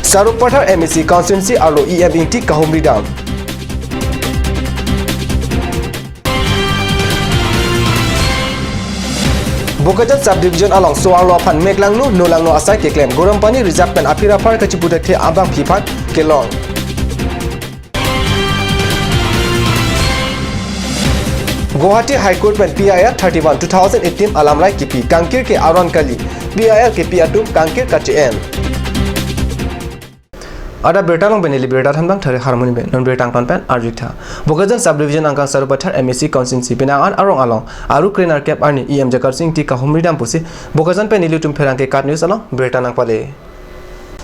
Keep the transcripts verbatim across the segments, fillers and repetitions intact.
Sarupathar M A C constituency arlo E M Ingti kahumri dam. Bokajan subdivision along so-arlo aphan meklangno nolangno asai keklem, Garampani rijak pen aphiraphar kachiputhekthe abangpi aphan kelong. Guwahati High Court pen P I L thirty-one two thousand eighteen alamrai kipi, kangkir ke aron kali, P I L kipi atum kangkir kache-en. Adap birta along pen neli birta thanbang Thari Harmoni pen, non birta angton pen arjuik tha. Bokajan subdivision angkang Sarupathar M A C constituency penang an arong along aru krenerkep arni E M Jagat Sing Ingti kahumri dam pusi Bokajan pen nelitum pherangke KAT News along birta nangpale.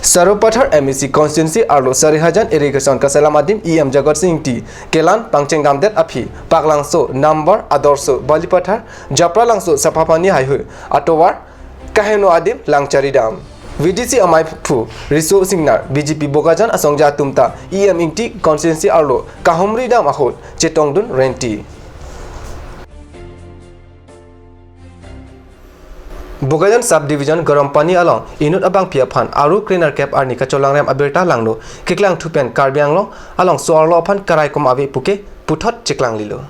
Sarupathar M A C constituency arlo Sarihajan irrigation kaselam adim E M Jagat Sing Ingti kelang pangchengdamdet aphi Paklangso, Nambor, Adorsho, Balipathar, Japralangso, Saphapani haihui atovar kaheno adim lang charidam. V D C amaiphu Riso Singnar, B J P Bokajan asongja atum ta E M Ingti constituency arlo kahumri dam ahut chetongdun renti. Bokajan subdivision Garampani along inut abangpi aphan aru krenerkep arni kacholangrem abirta langno keklangthu pen Karbi Anglong along so-arlo aphan karaikom ave puke puthot cheklanglilo.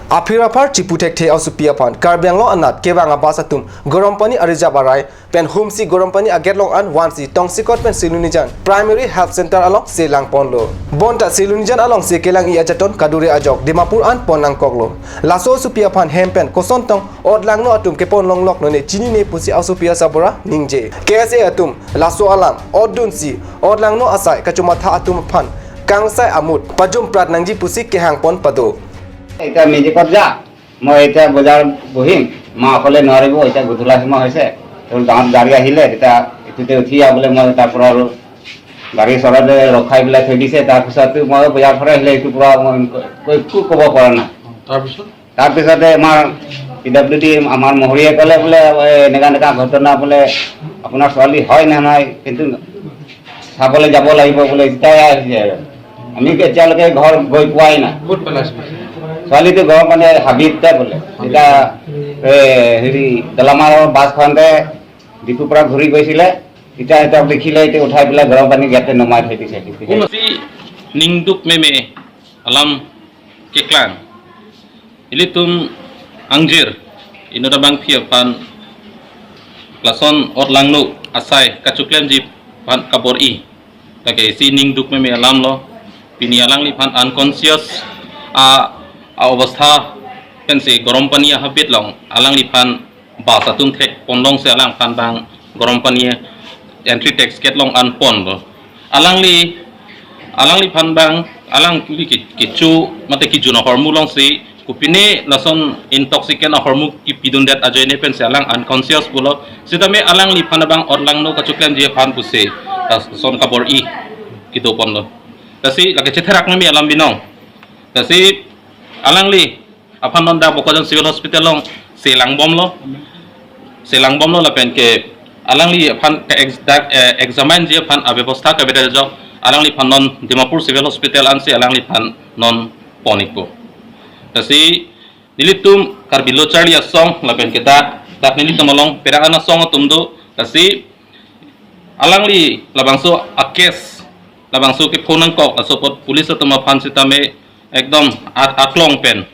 Aphiraphar chiputhekthe asopi aphan Karbi Anglong anat kevang a-bus atum Garampani arijap arai pen humsi Garampani agate along an vansi tongsekot pen Silonijan Primary Health Center along se langponlo. Bonta Silonijan along se kelang-i ajaton kadure ajok Dimapur an pon nangkoklo. Laso asopi aphan hem pen koson tong otlangno atum kepon longlok none chinine pusi asopi asabura ningje. K S A atum laso alam otdunsi otlangno asai kachomatha atum aphan kangsai amut pajumprat nangji pusi kehangpon pado. এতিয়া মেজিকত যা, মই এতিয়া বজাৰ বহিম, মা অকলে নোৱাৰিব, এতিয়া গধূলা সময় হৈছে, তোৰ গাঁৱত গাড়ী আহিলে তেতিয়া এইটোতে উঠি যা বোলে, মই তাৰ পৰা আৰু গাড়ী ওচৰতে ৰখাই পেলাই থৈ দিছে। তাৰপিছতো মই বজাৰ পৰা আহিলে এইটো পৰা মই একো ক'ব পৰা নাই। তাৰপিছত? তাৰপিছতে আমাৰ পি ডাব্লিউ ডি আমাৰ মহৰীয়ে ক'লে বোলে, "এই এনেকা এনেকা ঘটনা বোলে, আপোনাৰ ছোৱালী হয় নে নহয়, কিন্তু চাবলৈ যাব লাগিব" বোলে, এতিয়াহে আহিছে আৰু। আমি এতিয়ালৈকে ঘৰ গৈ পোৱাই নাই। ক'ত পেলাইছে? ছোৱালীটো ঘৰ মানে হাবিতে বোলে। এতিয়া এই হেৰি, দলামাৰৰ বাছখনতে ডিপুৰ পৰা ঘূৰি গৈছিলে, এতিয়া সিহঁতক দেখিলে, এতিয়া উঠাই পেলাই গৰম পানী ইয়াতে নমাই থৈ দিছে। কোন asi ningduk meme alam keklang. Ilitum angjir, inut abangpi aphan lason otlangno asai kachoklemji aphan kabor-i. Lake isi ningduk meme alam lo, pini alangliphan unconscious a, a obostha pensi gorom pani ahabit along alangliphan bus atum thek ponlongsi alangphan abang gorom pani entry tax gate along an ponlo. Alangli, alangliphan abang, alangli ki, kecho mate kejun ahormu alongsi kopine lason intoxicant ahormu kipidundet ajoine pensi alang unconscious pulo. Sitame alangliphan abang otlangno kachoklemji aphan pusi lason kabor-i kedo ponlo. Lasi lake chetherak meme alam binong. Lasi alangli aphan non dak Bokajan Civil Hospital along selangbomlo. Selangbomlo lapen ke alangliphan ke ex-, dak, eh, examine ji aphan abebostha kavedet ajok alangliphan non Dimapur Civil Hospital ansi alangliphan non pon-ikpo. Lasi nelitum Karbi Lo Charli Asong lapen ke dak, dak nelitum along pherang an asong atum do, lasi alangli labangso a-case, labangso ke phone nangkok, laso apot police atum aphan sitame ekdom at-, aklong pen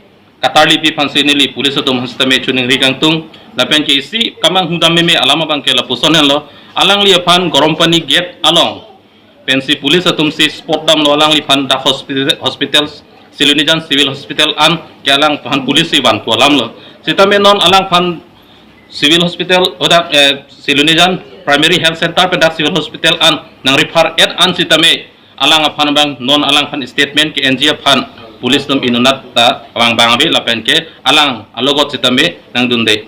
katarlipi aphansi neli police atum aphan sitame choningri kangtung, lapen ke isi kamanghudam meme alam abang ke lapuson henlo, alangliphan gorom pani gate along pensi police atumsi spot damlo, alangliphan dak hospital, hospital, Silonijan Civil Hospital an ke alangphan police si vanpo alamlo. Sitame non alangphan Civil Hospital, o dak, eh, Silonijan Primary Health Center pen dak Civil Hospital an nang refer-et an sitame alangphan abang non alangphan statement ke-enji aphan police atum inutnat ta abang bang ave lapen ke alang alogot sitame nangdunde.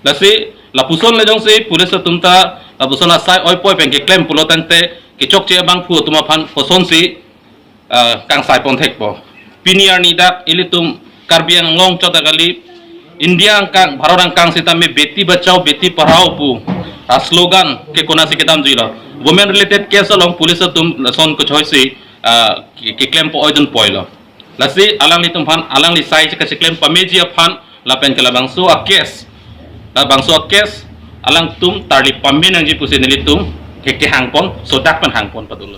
Lasi lapuson le jongsi police atum ta lapuson asai oipoi pen keklem pulo tangte kechokche abangphu atum aphan kosonsi, ah, kangsai pon thekpo. Pini arni dak ilitum Karbi Anglong chot ta kali, India angkang, Bharat angkang sitame Beti Bachao Beti Padhao pu, ah, slogan ke konatsi kedamjuilo. Women related case along police atum lason kechoisi, ah, ke-, keklempo oidun poilo. Lasi alanglitum aphan, alangli sai kachiklem pameji aphan lapen ke labangso a-case, labangso a-case alangtum tarli pame nangji pusi nelitum kekehangpon, sodak pen hangpon padolo.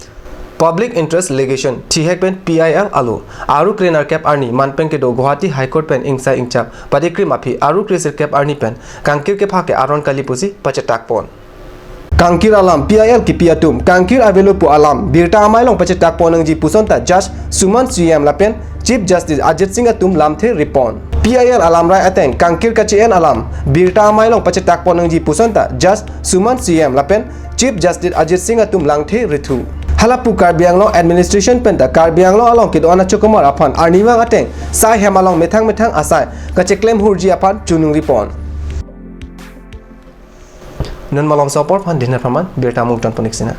Public Interest Litigation thihek pen P I L alo aru krenerkep arni manpen kedo Guwahati High Court pen ingsai ingchap padikrim aphi aru kresirkep arni pen kangkir kepha ke aron kali pusi pachetakpon. Kangkir alam P I L kipi atum kangkir avelo pu alam birta amei along pachetakpon nangji puson ta Judge Suman C M lapen Chief Justice Ajit Singh atum lamthe ripon. P I L alamrai ateng kangkir kache-en alam birta amei along pachetakpon nangji puson ta Judge Suman C M lapen Chief Justice Ajit Singh atum lamthe rithu. Halapu Karbi Anglong administration penta Karbi Anglong along kedo-an achokomor aphan arnivang ateng sai hem along methang methang asai kacheklem hurji aphan chunung ripon. Non malom sopor phan dinner phaman birta mungton ponik sina.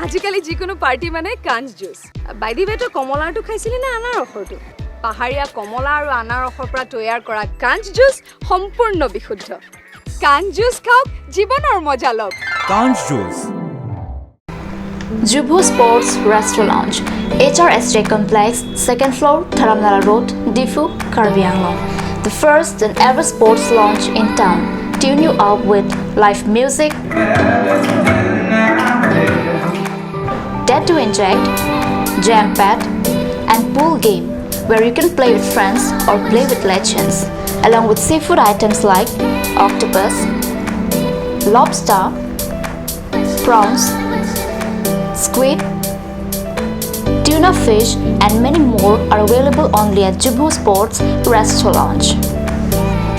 আজিকালি যিকোনো পাৰ্টি মানে কাঞ্চ juice. By the ৱে, তই কমলাৰটো খাইছিলি নে আনাৰসৰটো? পাহাৰীয়া কমলা আৰু আনাৰসৰ পৰা তৈয়াৰ কৰা কাঞ্চ জুচ সম্পূৰ্ণ বিশুদ্ধ। কাঞ্চ জুচ খাওক, জীৱনৰ মজা লওক। কাঞ্চ juice. Jubho Sports Restaurant Lounge, H R S J Complex, second floor, Dharamnala Road, Diphu, Karbi Anglong. The first and ever sports lounge in town. Tune you up with live music, Dead to Inject, Jam Pad, and pool game where you can play with friends or play with legends, along with seafood items like octopus, lobster, prawns, squid, tuna fish, and many more are available only at Jubho Sports Restaurant Lounge.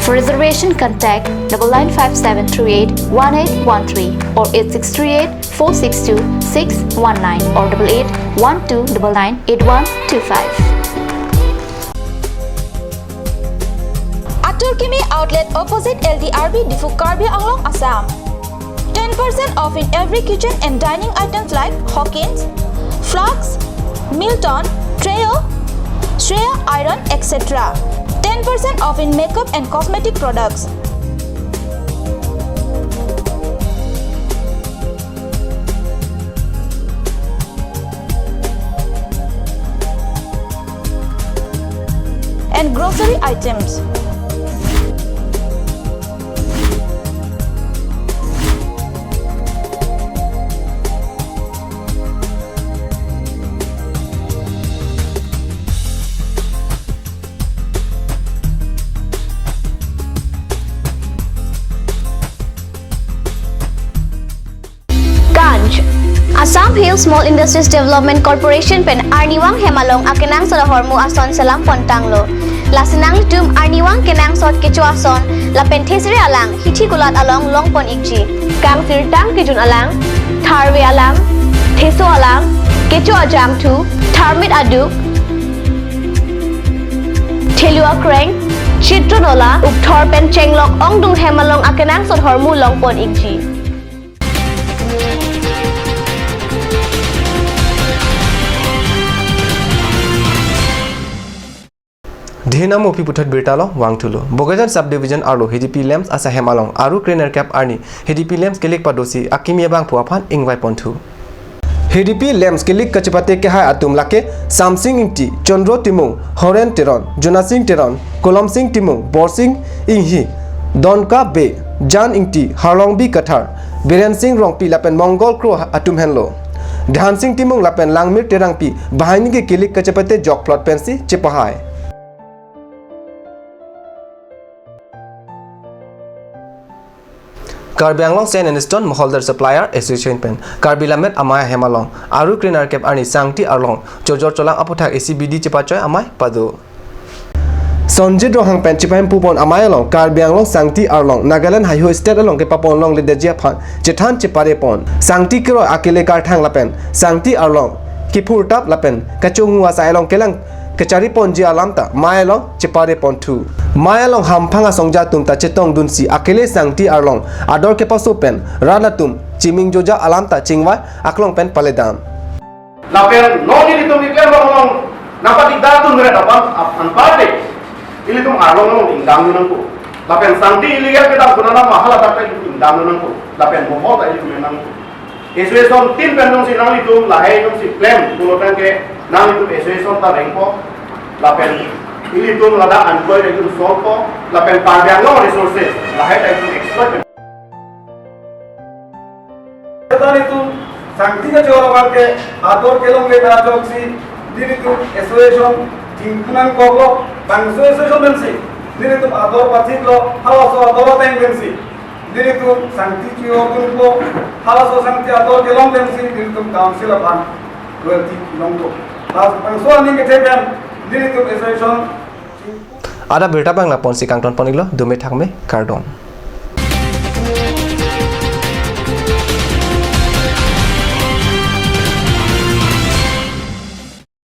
For reservation, contact double nine five seven three eight one eight one three or eight six three eight four six two six one nine or double eight one two double nine eight one two five. Atur Kimi Outlet, opposite L D R B, Diphu, Karbi Anglong, Assam. Ten percent off in every kitchen and dining items like Hawkins, flasks, Milton, Treo, Shreya iron, et cetera. Ten percent off in makeup and cosmetic products. And grocery items. Kancch. Assam Hill Small Industries Development Corporation pen arnivang hem along akenangsot ahormu ason selam pontanglo. Lasi nanglitum arnivang kenangsot kecho ason lapen thesere alang hithi kulat along longpon ikji. Kangsirtang kejun alang, tharve alang, theso alang, kecho ajangthu, tharmit aduk, thelu akreng, chitron ola, ukthor pen chenglok ongdung hem along akenangsot ahormu longpon ikji. Dhinam uphi puthot birta along vangthulo. Bokajan Subdivision arlo H D P LAMPS asai hem along aru krenerkep arni H D P LAMPS kelik padosi akimi abangphu aphan ingvaiponthu. H D P LAMPS kelik kachepate kehai atum lake Samsing Ingti, Chandro Timung, Horen Teron, Jonasing Teron, Kolomsing Timung, Borsing Inghi, Donka Bey, Jan Ingti, Harlongbi Kathar, Birensing Rongpi lapen Mongol Kro atum henlo. Dhansing Timung lapen Langmir Terangpi banghini ke kelik kachepate jokplot pensi chepahai. Karbi Anglong Sand and Stone Moholdar Supplier Association pen Karbi Lammet Amei ahem along aru krenerkep arni Sangti Arlong chojor cholang aphuthak isi bidi chepachoi amei pado. Sonjit Ronghang pen chepahempupon amei along Karbi Anglong Sangti Arlong Nagaland haihui state along kepapon longledetji aphan chethan cheparepon. Sangti keroi akele karthang lapen Sangti Arlong kiphurtap lapen kachonghu asai along kelang kachariponji alam ta mei along chepareponthu. Mei along hamphang asongja atum ta chetongdunsi akele Sangti Arlong ador kepaso pen rat atum chiming joja alam ta chingvai aklong pen paledam. Lapen non ilitum iklem along nangpadikdar dun ret aphan, aphan party ilitum Arlong along ingdam nangpo. Lapen Sangti illegal kedam kuna nama hala ta ilitum ingdam nangpo. Lapen mohol ta ilitum nangpo. Association tin pen nungsi nanglitum lahai nungsi klem pulo tangke nanglitum association ta rengpo. Lapen Ilitum ladak anpoi itum solve-po, lapen Karbi Anglong resources lahai ta itum exploit. Kata itum sangti kachoro abangke ador kelongle ta ajoksi nelitum association chingkunan koklo, bangso association pensi nelitum ador pachiklo, halaso ador ateng pensi nelitum sangti chio dunpo, halaso sangti ador kelong pensi nelitum council aphan royalty longpo. Last bangso aning kethe pen nelitum association. Adap abirta abang lapu-ansi kangton pon-iklo, dome thakme, kardom.